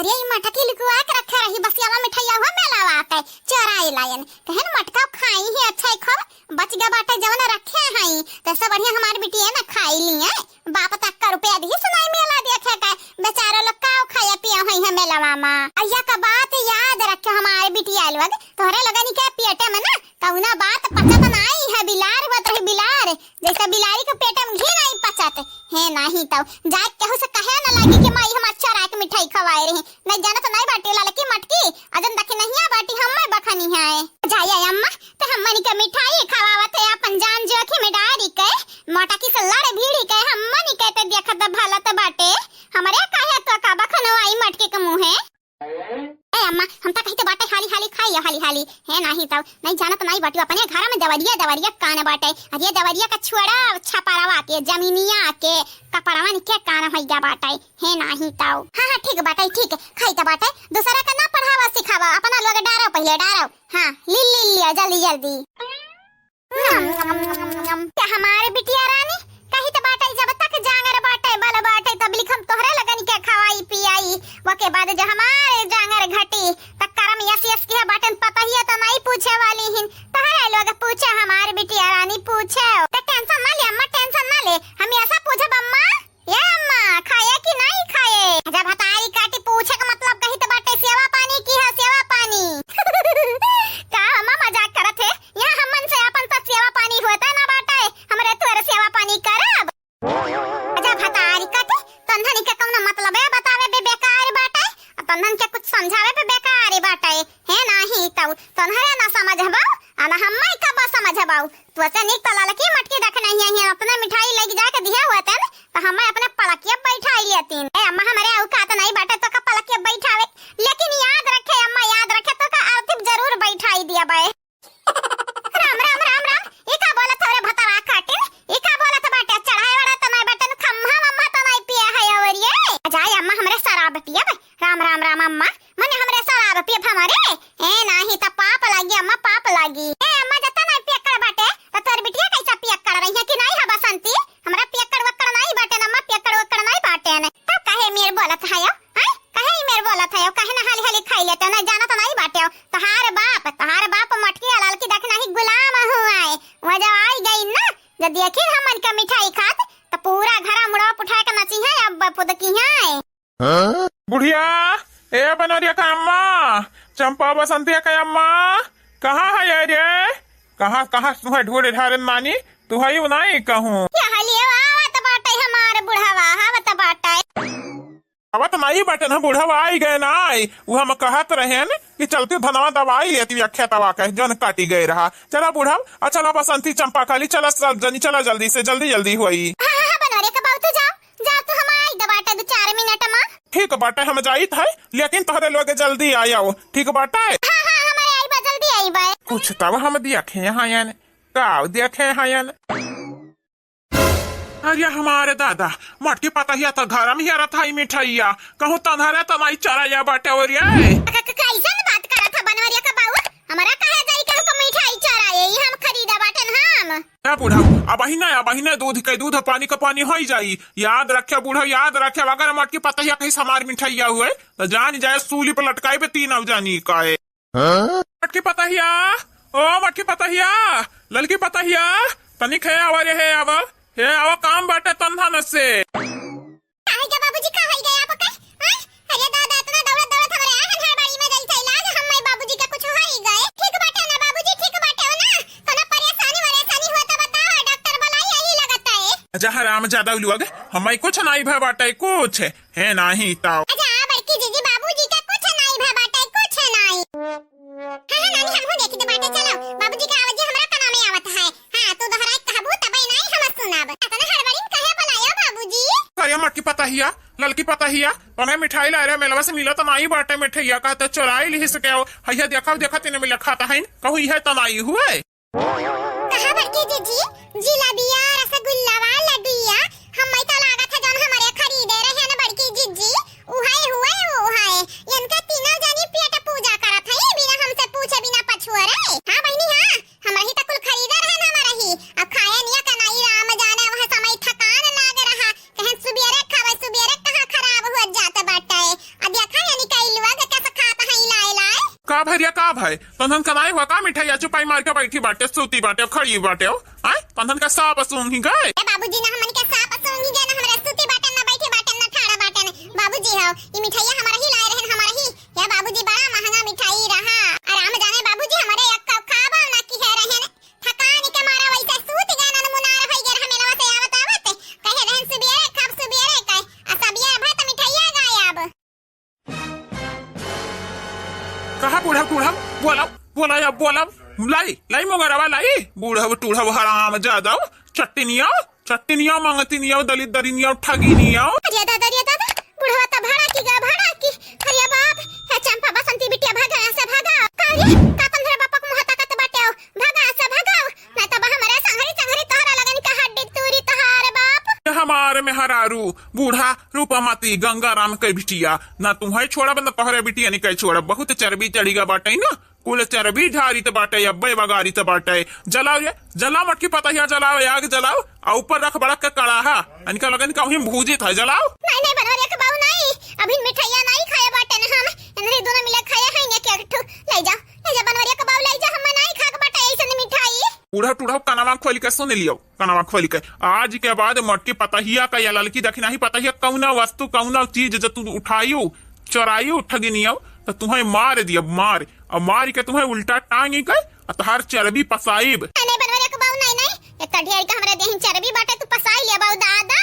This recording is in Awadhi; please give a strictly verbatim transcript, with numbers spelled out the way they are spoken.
अरे, ई मटकी लुकुआ के रखे रही, बसियावा मिठाइया हुआ मेलावा आते, चोराई लायन। कहेन मटका खाई ही अच्छा ही खूब, बच गया बाटे जवन रखे हई, तो ऐसा बढ़िया हमार बिटिया ना खाई लिए। बाप तक का रुपया दी सुनाई मेला देखे के, बेचारा लोग का खाया पिया होई है मेलावा मा। अइया का बात याद रखे हमारे बिटिया लोग, तोहरे लोगन के पेटे में ना कौना बात पचत नाई है, बिलार हुआ तो है बिलार, जैसे बिलारी के पेट में घी नहीं पचत है। नहीं तो जाए केहू से कहे न लागी कि माई हमार चोरा के मिठाई खवाए रही। नहीं जानत नहीं बाटी ललकी मटकी, अजन तक नहीं बाटी, हम बखनी है। जाए अम्मा, तो हमनी के मिठाई खवावत है अपन जान जोखिम में डारी के, मोटकी से लड़ भिड़ी के, हमनी के ते देखत भलत बाटे, हमरे काहे तो का बखनवाई मटकी के मुँहे। ए अम्मा, हम त कहित बाटे हाली हाली खाइयो, हाली हाली। है नाही तौ, नहीं जानत नाही बाटियो, अपने घर में देवरिया, देवरिया कान बाटे। अरे देवरिया का छोड़ा, छपरवा के, जमीनिया के, कपड़वन के कान होइगा बाटे। है नाही तौ। हाँ, हाँ, ठीक बाटे, ठीक। खाइत बाटे, दूसरा का ना पढ़ावा सिखावा, अपना लोग डारो पहिले, डारो। हाँ, ली, ली, लिया, जल्दी, जल्दी। नम, नम, नम, नम, नम। क्या हमारे बिटिया रानी कहित बाटे, जब तक जांगर बाटे, बल बाटे, तब लिखम तोहरे लगन के खवाई पियाई। वके बाद जो हमारे जांगर घटी, त करम यस यस के बाटन पतहिया त नहीं पूछे वाली हिन। तोहरे लोग पूछे, हमारे बिटिया रानी पूछे। त tension ना ले अम्मा, tension ना ले, हम ऐसा पूछब अम्मा। ए अम्मा, खाए कि नहीं खाए? जब हतारी काटी पूछे के मतलब कहित बाटे सेवा पानी की है, सेवा पानी। का अम्मा मजाक करत है? यहाँ हमन से अपन तो सेवा पानी होता ना बाटे, हमरे तोर सेवा पानी करब। जब हतारी काटी, तन्हन के कौनो मतलब है बतावे बे बेकार बाटे, आ तन्हन के कुछ समझावे बे बेकार बाटे। है नाही तौ, तन्हरे ना समझबौ, आ ना हम्मे कब समझबौ। तोसे नीक त ललकी मटकी देख नहीं है, अपने मिठाई लेके जाके दिहे होतन, त हम्मे अपने पलकिया बैठाई लेतीन। ए अम्मा, हमरे औकात नहीं बाटे, तो का पलकिया बैठावे? लेकिन याद रखे अम्मा, याद रखे, तो का अर्थी जरूर बैठाई दिया बे। राम, राम, राम, राम। ई का बोलत हो रे भतवा काटिन? ई का बोलत बाटे? चढ़ाई वाला त नहीं बाटे, खम्हा वम्हा त नहीं पिया है और ये? जाए अम्मा, हमरे शराब पियब। राम, राम, राम अम्मा। मने हमरे शराब पियब हमरे? ए, नाही त पाप लागी अम्मा, पाप लागी। ए अम्मा, जता नहीं पियक्कड़ बाटे, त तोर बिटिया कैसा पियक्कड़ रही है कि नहीं है बसंती? हमरा पियक्कड़ वक्कड़ नहीं बाटे न अम्मा, पियक्कड़ वक्कड़ नहीं बाटे न। तब काहे मेर बोलत है यो? हैं? काहे ई मेर बोलत है यो? काहे ना हाली हाली खाई लेते हो? नहीं जानत नहीं बाटे हो। तहार बाप, तहार बाप मटकी आ ललकी देख नहीं गुलाम हुआ है। वहाँ जब आई गई ना, जब देखी हमन का मिठाई खात, त पूरा घरा मुड़वा उठाए के नची है, अब पुदकी है। बुढ़िया, ए बनोरिया का अम्मा, चंपा बसंतिया का अम्मा, कहाँ है ये रे? कहाँ, कहाँ तुहे ढूंढे ढारे नानी? तुहे यू नहीं कहूँ। ये हलियो आवत बाटे हमार बुढ़वा, आवत बाटे। आवत नहीं बाटे ना, बुढ़वा आई गए ना आई। वो हम कहत रहे न कि चलती धनवा दवाई लेती अख्या तवा के, जन काटी गए रहा। चला बुढ़वा, आ चला बसंती चंपा काली, चला सब जनी, चला जल्दी से, जल्दी जल्दी होई। हाँ, हाँ, हाँ, बनोरिया का बहू तू जाओ, जा तू, हम आई द बाटे दो चार मिनट मा। ठीक बाटे, हम जाइत है, लेकिन तोहरे लोग जल्दी आयो, ठीक बाटे? हाँ, हाँ, हमारे आई बा, जल्दी आई बा। कुछ तब हम देखे हैं यान, का देखे हैं यान। अरे हमारे दादा, मटकी पतहिया तो घर में ही रथाई मिठाइया, कहूँ तन्हरे तो नहीं चराया बाटे और ये। क-, क-, कैसन बात करत है बनवरिया का बाऊ? हमरा कहे जाई केहू को मिठाई चराए, ई हम खरीदा बाटेन हम। ए बुढ़ऊ, अबहिने, अबहिने दूध के दूध, पानी के पानी होई जाई। याद रखे बुढ़ऊ, याद रखे, अगर मटकी पतहिया कहीं हमार मिठाइया हुए, तो जान जाए सूली पर लटकाई बे तीन जानी का है। हाँ? मटकी पतहिया, ओ मटकी पतहिया, ललकी पतहिया, तनिक हे आवा रे, हे आवा, हे आवा, काम बाटे तन्हा न से। का होई गया बाबूजी, का होई गया आपके? हाँ? अरे दादा, इतना दौड़त दौड़त हमरे आहन हड़बड़ी में गई थई, लाज हम माई बाबूजी का कुछ होई गए। ठीक बाटे ना बाबूजी, ठीक बाटे हो ना? कोनो परेशानी वरेशानी हो तो बताओ, डॉक्टर बुलाई, यही लगता है। जा हराम ज्यादा लोग, हमाई कुछ नहीं भय बाटे, कुछ है नहीं ताओ। अच्छा, बड़की जीजी, बाबूजी का कुछ नहीं भय बाटे, कुछ नहीं। हाँ, हाँ, नानी, हमहू देखी तो बाटे, चलो। बाबूजी का आवाज हमरा काना में आवत है। हाँ, तू दोहराए कहबू तबे नाई हम सुनाब। अतना हड़बड़ी में काहे बुलायो बाबूजी? अरे मटकी पतहिया, ललकी पतहिया, तोने मिठाई लाए रहे मेलवा से मिला तो नाई बाटे मिठाइया का तो चुराई लिही सके हो। हैया देखा, देखा तीन मिला खाता है, कहू यह तो नाई हुए। कहा बड़की जीजी, जिलेबिया, रसगुल्लावा, लड्डुइया, हम्मे तो लागत है जौन हमरे खरीदे रहे न बड़की जीजी, उहे हुए, उहे। इनके तीनों जनी पेट पूजा करत है, बिना हमसे पूछे, बिना पछुआरे। हाँ बहिनी, हाँ, हमरही त कुल खरीदे रहे न हमरही। अब खाए निया कनाई राम जाने, वह समय थकान लाग रहा। कहें सुबेरे खावे, सुबेरे कहाँ खराब हुआ जात बाटे। अब देखा यानी भैया का भाई, तोहन का नाई हुआ का मिठाइया चुपाई मार के बैठी बाटे, सूती बाटे, खड़ी बाटे हो? आय, तोहन का सांप सूंघी गए? ए बाबूजी, ना हमन के सांप सूंघी गए, ना हमरे सूती बाटे, ना बैठी बाटे, ना ठाड़ा बाटे। बाबूजी हो, ई मिठाइया हमारा ही लाए रहन, हमारा ही। ए बाबूजी, बड़ा महंगा मिठाई रहा। आ राम जाने बाबूजी, हमारे एक खाबा ना की है रहन। थकान के मारा वैसे सूत गए, ना मुनार होई गए, हमें लवा से आवत आवत। कहे रहन सुबियरे खाब, सुबियरे कहे। आ सबियर भर त मिठाइया गायब। कहा बूढ़ा टूढ़ा, बोला, बोला या बोला, लाई, लाई मोगरवा लाई, बूढ़ा टूढ़ा हराम जादा, चट्टनिया, चट्टनिया मांगतिनिया, दलित दरिनिया, ठगिनिया। अरे दादा, अरे दादा, बुढ़वा त भड़ा की गा, भड़ा की। अरे बाप, हे चंपा बसंती बिटिया, भागा यहाँ से, भागा। का रे, का तंधरा बापक मुँह ताकत बाटे हो? भागा यहाँ से, भागा। नहीं तो बा हमरे संघरी, संघरी तोहरा लगन का हड्डी तूरी तोहार बाप। हमार मेहरारू, बूढ़ा रूपमती गंगाराम के बिटिया, ना तुम्हें छोड़ब, ना तोहरे बिटिया ने के छोड़ब। बहुत चर्बी चढ़ी गा बाटे ना, कुल चर्बी झारित बाटे, अब्बे बगारित बाटे। जलाओ ये, जलाओ मटकी पतहिया, जलाओ, आग जलाओ, आ ऊपर रख बड़क के कड़ाहा, इनका लगन का वहीं भूजित है, जलाओ। नहीं, नहीं, बनवरिया के बाऊ नहीं, अभी मिठाइया नहीं खाए बाटे न हम, इन्हरे दोनों मिले खाए हैं एक, एक ठो, ले जा, ले जा बनवरिया के बाऊ, ले जा, हम नहीं खाक बाटे ऐसन मिठाई। बूढ़ा टूढ़ा कनवा खोल के सुन लियो, कनवा खोल के, आज के बाद मटकी पतहिया का या ललकी दखिनाही पतहिया कौना वस्तु, कौना चीज जो तू उठाइयो, चोराइयो, ठगिनियो, तो तुम्हें मार दिया, मार। अब मार के तुम्हें उल्टा टांगी के, आ तोहार चर्बी पसाइब। नहीं, नहीं, बनवरिया के बाऊ, नहीं, नहीं। इतना ढेर के हमरा देहिन चर्बी बाटे, तू पसाई ले बाऊ दादा।